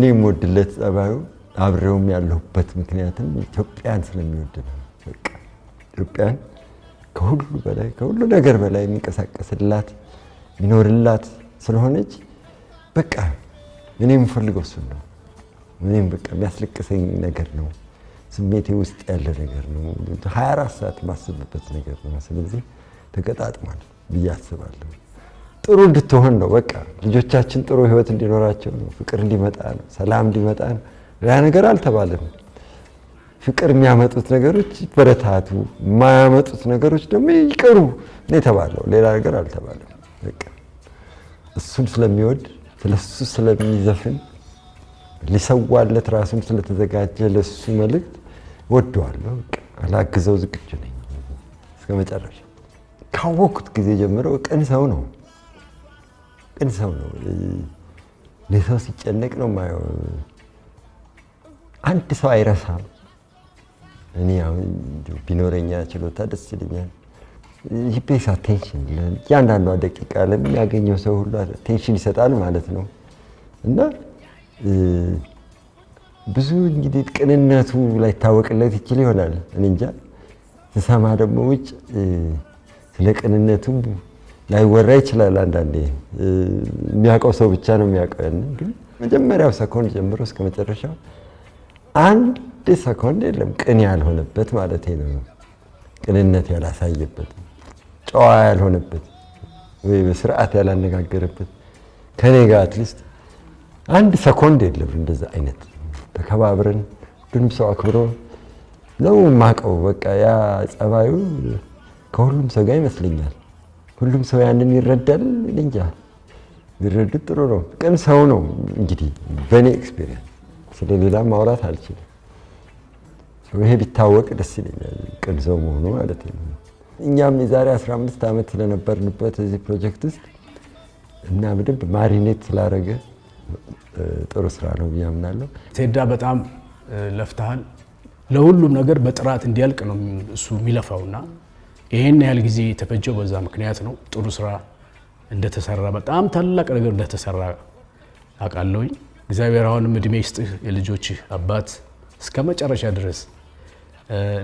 እኔ የምወድለት ጸባዩ፣ አብሬውም ያለሁበት ምክንያትም ኢትዮጵያን ስለሚወድ ነው። በቃ ኢትዮጵያን ከሁሉ በላይ፣ ከሁሉ ነገር በላይ የሚንቀሳቀስላት፣ የሚኖርላት ስለሆነች በቃ እኔ የምፈልገው እሱን ነው። እኔም በቃ የሚያስለቅሰኝ ነገር ነው። ስሜቴ ውስጥ ያለ ነገር ነው። 24 ሰዓት የማስብበት ነገር ነው። ስለዚህ ተገጣጥሟል ብዬ አስባለሁ። ጥሩ እንድትሆን ነው። በቃ ልጆቻችን ጥሩ ህይወት እንዲኖራቸው ነው። ፍቅር እንዲመጣ ነው። ሰላም እንዲመጣ ነው። ያ ነገር አልተባለም። ፍቅር የሚያመጡት ነገሮች ይበረታቱ፣ የማያመጡት ነገሮች ደግሞ ይቅሩ ነው የተባለው። ሌላ ነገር አልተባለም። በቃ እሱን ስለሚወድ፣ ስለሱ ስለሚዘፍን፣ ሊሰዋለት ራሱን ስለተዘጋጀ ለሱ መልእክት ወደዋለሁ። በቃ ላግዘው ዝግጁ ነኝ እስከ መጨረሻ። ካወቅኩት ጊዜ ጀምሮ ቅን ሰው ነው። ቅን ሰው ነው። ለሰው ሲጨነቅ ነው የማየው። አንድ ሰው አይረሳም። እኔ አሁን እንደው ቢኖረኛ ችሎታ ደስ ይለኛል። He pays attention፣ እያንዳንዷ ደቂቃ ለሚያገኘው ሰው ሁሉ attention ይሰጣል ማለት ነው። እና ብዙ እንግዲህ ቅንነቱ ላይታወቅለት ይችል ይሆናል። እኔ እንጃ። ስሰማ ደግሞ ውጭ ስለ ቅንነቱ ላይወራ ይችላል። አንዳንዴ የሚያውቀው ሰው ብቻ ነው የሚያውቀው። ያንን ግን መጀመሪያው ሰኮንድ ጀምሮ እስከ መጨረሻው አንድ ሰኮንድ የለም ቅን ያልሆነበት ማለት ነው። ቅንነት ያላሳየበት፣ ጨዋ ያልሆነበት ወይ በስርዓት ያላነጋገረበት ከኔ ጋር at least አንድ ሰኮንድ የለም። እንደዛ አይነት ተከባብረን፣ ሁሉንም ሰው አክብሮ ነው የማውቀው። በቃ ያ ጸባዩ ከሁሉም ሰው ጋር ይመስለኛል። ሁሉም ሰው ያንን ይረዳል። እንጃ፣ ቢረዱት ጥሩ ነው። ቅን ሰው ነው። እንግዲህ በእኔ experience ስለሌላ ማውራት አልችልም። ይሄ ቢታወቅ ደስ ይለኛል፣ ቅን ሰው መሆኑ ማለት ነው። እኛም የዛሬ 15 ዓመት ስለነበርንበት እዚህ ፕሮጀክት ውስጥ እና በደንብ marinate ስላደረገ ጥሩ ስራ ነው ብዬ አምናለሁ። ቴዳ፣ በጣም ለፍተሃል። ለሁሉም ነገር በጥራት እንዲያልቅ ነው እሱ የሚለፋውና ይህን ያህል ጊዜ የተፈጀው በዛ ምክንያት ነው። ጥሩ ስራ እንደተሰራ፣ በጣም ታላቅ ነገር እንደተሰራ አውቃለሁኝ። እግዚአብሔር አሁንም እድሜ ይስጥህ፣ የልጆችህ አባት፣ እስከ መጨረሻ ድረስ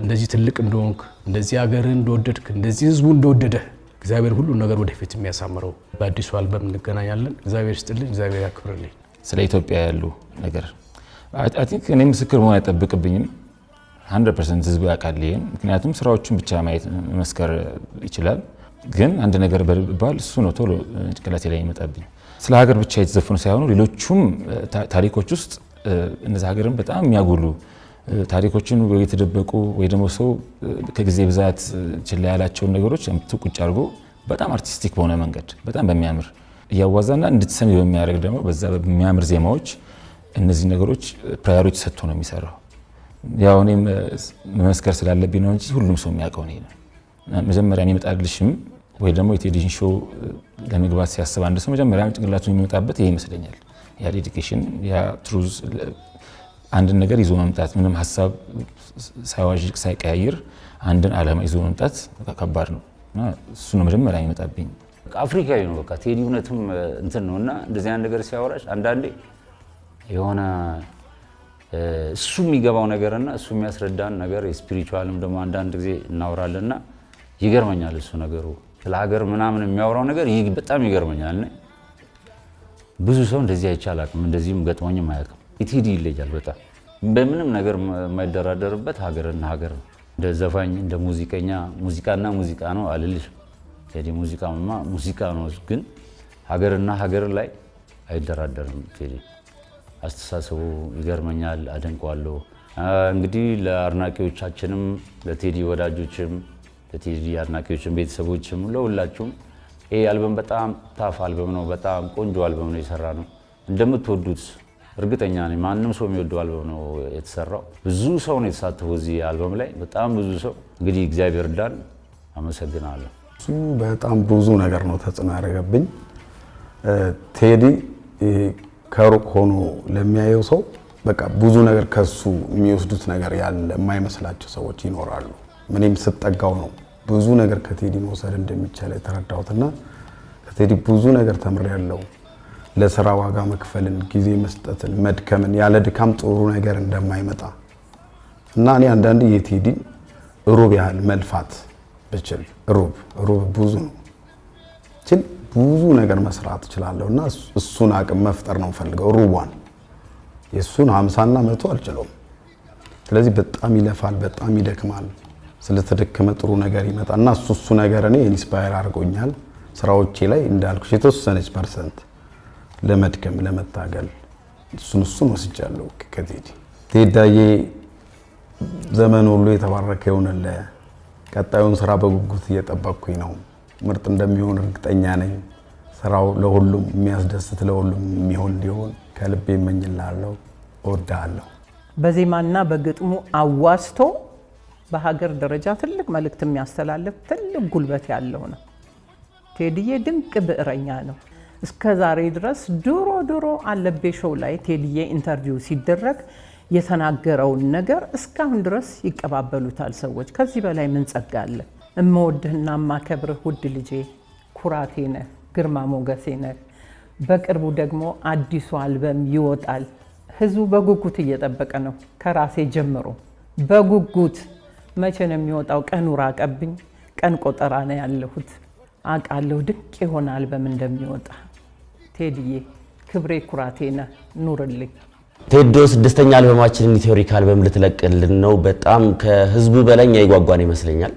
እንደዚህ ትልቅ እንደሆንክ፣ እንደዚህ ሀገርህን እንደወደድክ፣ እንደዚህ ህዝቡ እንደወደደህ እግዚአብሔር ሁሉን ነገር ወደፊት የሚያሳምረው በአዲሱ አልበም እንገናኛለን። እግዚአብሔር ይስጥልኝ፣ እግዚአብሔር ያክብርልኝ። ስለ ኢትዮጵያ ያሉ ነገር I think እኔ ምስክር መሆን አይጠብቅብኝም። 100% ህዝቡ ያውቃል ይሄን። ምክንያቱም ስራዎቹን ብቻ ማየት መመስከር ይችላል። ግን አንድ ነገር ብባል እሱ ነው ቶሎ ጭንቅላቴ ላይ ይመጣብኝ። ስለ ሀገር ብቻ የተዘፈኑ ሳይሆኑ ሌሎቹም ታሪኮች ውስጥ እነዚ ሀገርን በጣም የሚያጎሉ ታሪኮችን ወይ የተደበቁ ወይ ደግሞ ሰው ከጊዜ ብዛት ችላ ያላቸውን ነገሮች አምጥቶ ቁጭ አድርጎ በጣም artistic በሆነ መንገድ፣ በጣም በሚያምር እያዋዛና እንድትሰሚ በሚያደርግ ደግሞ በዛ በሚያምር ዜማዎች እነዚህ ነገሮች priority ሰጥቶ ነው የሚሰራው። ያው እኔም መመስከር ስላለብኝ ነው እንጂ ሁሉም ሰው የሚያውቀው ነው። መጀመሪያ የሚመጣልሽም ወይ ደግሞ የቴሌቪዥን show ለመግባት ሲያስብ አንድ ሰው መጀመሪያ ጭንቅላቱ የሚመጣበት ይሄ ይመስለኛል። ያ dedication፣ ያ truth፣ አንድን ነገር ይዞ መምጣት፣ ምንም ሀሳብ ሳይዋዥቅ፣ ሳይቀያይር አንድን ዓላማ ይዞ መምጣት ከባድ ነው እና እሱ ነው መጀመሪያ የሚመጣብኝ። አፍሪካዊ ነው በቃ ቴዲ፣ እውነትም እንትን ነው። እና እንደዚህ አይነት ነገር ሲያወራሽ አንዳንዴ የሆነ እሱ የሚገባው ነገርና እሱ የሚያስረዳን ነገር የ spiritual ም ደግሞ አንዳንድ ጊዜ እናወራለንና ይገርመኛል። እሱ ነገሩ ስለ ሀገር ምናምን የሚያወራው ነገር በጣም ይገርመኛል። እና ብዙ ሰው እንደዚህ አይቼ አላውቅም፣ እንደዚህም ገጥሞኝም አያውቅም። ቴዲ ይለያል በጣም፣ በምንም ነገር የማይደራደርበት ሀገርና ሀገር ነው። እንደ ዘፋኝ፣ እንደ ሙዚቀኛ ሙዚቃና ሙዚቃ ነው አልልሽም። ቴዲ ሙዚቃማ ሙዚቃ ነው፣ ግን ሀገርና ሀገር ላይ አይደራደርም። ቴዲ አስተሳሰቡ ይገርመኛል፣ አደንቀዋለሁ። እንግዲህ ለአድናቂዎቻችንም፣ ለቴዲ ወዳጆችም፣ ለቴዲ አድናቂዎችም፣ ቤተሰቦችም፣ ለሁላችሁም ይህ አልበም በጣም tough አልበም ነው። በጣም ቆንጆ አልበም ነው የሰራነው። እንደምትወዱት እርግጠኛ ነኝ። ማንም ሰው የሚወደው አልበም ነው የተሰራው። ብዙ ሰው ነው የተሳተፈው እዚህ አልበም ላይ፣ በጣም ብዙ ሰው። እንግዲህ እግዚአብሔር ይርዳን። አመሰግናለሁ። እሱ በጣም ብዙ ነገር ነው ተጽዕኖ ያደረገብኝ። ቴዲ ከሩቅ ሆኖ ለሚያየው ሰው በቃ ብዙ ነገር ከሱ የሚወስዱት ነገር ያለ የማይመስላቸው ሰዎች ይኖራሉ። እኔም ስጠጋው ነው ብዙ ነገር ከቴዲ መውሰድ እንደሚቻል የተረዳሁትና ከቴዲ ብዙ ነገር ተምሬያለሁ። ለስራ ዋጋ መክፈልን፣ ጊዜ መስጠትን፣ መድከምን፣ ያለ ድካም ጥሩ ነገር እንደማይመጣ እና እኔ አንዳንድ የቴዲን ሩብ ያህል መልፋት ብችል፣ ሩብ ሩብ ብዙ ነው፣ ችል ብዙ ነገር መስራት እችላለሁ እና እሱን አቅም መፍጠር ነው ፈልገው። ሩቧን የእሱን 50ና 100 አልችለውም። ስለዚህ በጣም ይለፋል፣ በጣም ይደክማል። ስለተደከመ ጥሩ ነገር ይመጣል እና እሱ ነገር እኔ inspire አድርጎኛል። ስራዎቼ ላይ እንዳልኩሽ የተወሰነች percent ለመድከም ለመታገል እሱን ወስጃለሁ ከቴዲ። ቴዳዬ፣ ዘመን ሁሉ የተባረከ ይሁንልህ። ቀጣዩን ስራ በጉጉት እየጠበቅኩኝ ነው። ምርጥ እንደሚሆን እርግጠኛ ነኝ። ስራው ለሁሉም የሚያስደስት፣ ለሁሉም የሚሆን እንዲሆን ከልቤ እመኝልሃለሁ። እወድሃለሁ። በዜማና በግጥሙ አዋዝቶ በሀገር ደረጃ ትልቅ መልእክት የሚያስተላልፍ ትልቅ ጉልበት ያለው ነው። ቴዲዬ ድንቅ ብዕረኛ ነው። እስከ ዛሬ ድረስ ድሮ ድሮ አለቤ show ላይ ቴዲዬ interview ሲደረግ የተናገረውን ነገር እስካሁን ድረስ ይቀባበሉታል ሰዎች። ከዚህ በላይ ምን ጸጋ አለ? እምወድህና እማከብርህ ውድ ልጄ፣ ኩራቴ ነህ፣ ግርማ ሞገሴ ነህ። በቅርቡ ደግሞ አዲሱ አልበም ይወጣል። ህዝቡ በጉጉት እየጠበቀ ነው። ከራሴ ጀምሮ በጉጉት መቼ ነው የሚወጣው? ቀኑ ራቀብኝ። ቀን ቆጠራ ነው ያለሁት። አውቃለሁ ድንቅ የሆነ አልበም እንደሚወጣ። ቴዲዬ ክብሬ ኩራቴ ነህ፣ ኑርልኝ። ቴዶ፣ ስድስተኛ አልበማችንን ኢትዮሪክ አልበም ልትለቅልን ነው። በጣም ከህዝቡ በላይ እኛ የጓጓን ይመስለኛል።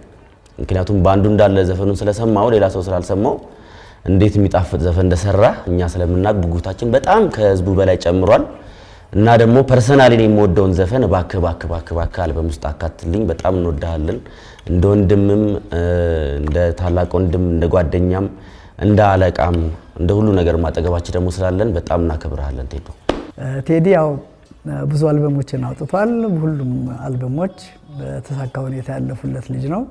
ምክንያቱም ባንዱ እንዳለ ዘፈኑን ስለሰማው፣ ሌላ ሰው ስላልሰማው፣ እንዴት የሚጣፍጥ ዘፈን እንደሰራ እኛ ስለምናውቅ ጉጉታችን በጣም ከህዝቡ በላይ ጨምሯል። እና ደግሞ personally የምወደውን ዘፈን እባክህ እባክህ እባክህ እባክህ አልበም ውስጥ አካትልኝ። በጣም እንወድሃለን። እንደ ወንድምም፣ እንደ ታላቅ ወንድም፣ እንደ ጓደኛም፣ እንደ አለቃም፣ እንደ ሁሉ ነገር ማጠገባችን ደግሞ ስላለን በጣም እናከብርሃለን ቴዶ። ቴዲ ያው ብዙ አልበሞችን አውጥቷል። ሁሉም አልበሞች በተሳካ ሁኔታ ያለፉለት ልጅ ነው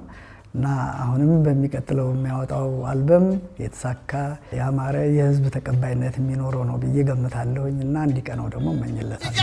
እና አሁንም በሚቀጥለው የሚያወጣው አልበም የተሳካ፣ ያማረ፣ የህዝብ ተቀባይነት የሚኖረው ነው ብዬ ገምታለሁኝ እና እንዲቀናው ደግሞ እመኝለታለሁ።